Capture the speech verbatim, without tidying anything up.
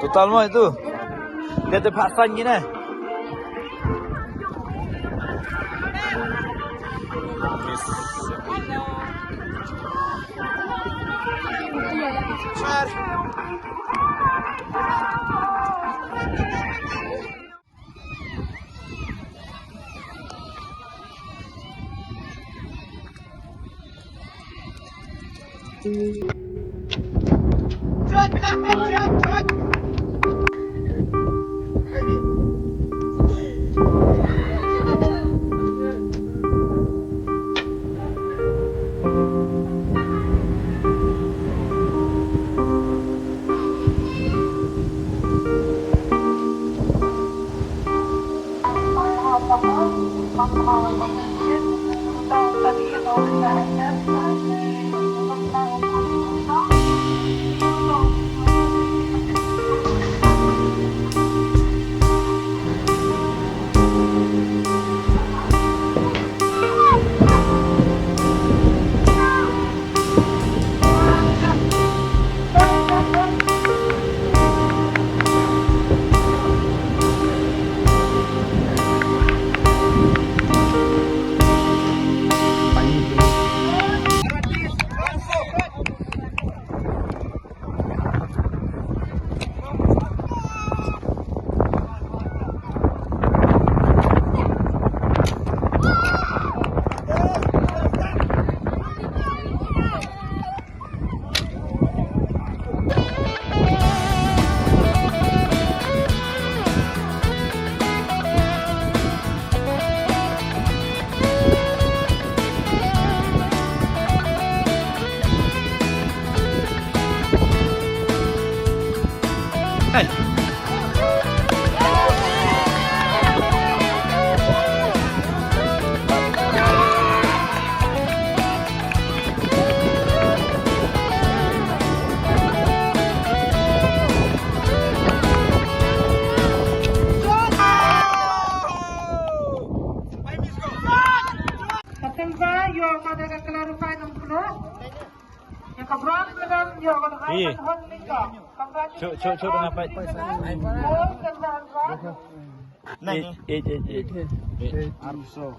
Total mo itu. Dia tu paksa gini. Ka sylva ïoh ma da ka clarify nang plo. Ïa ka bronze medal ïoh ka da Ivan Hon Lingkong. Congratulations. Cuk, cuk, cuk, dengan fight. Gold, silver and bronze. Eight, eight, eight, eight. Eight. Armstrong.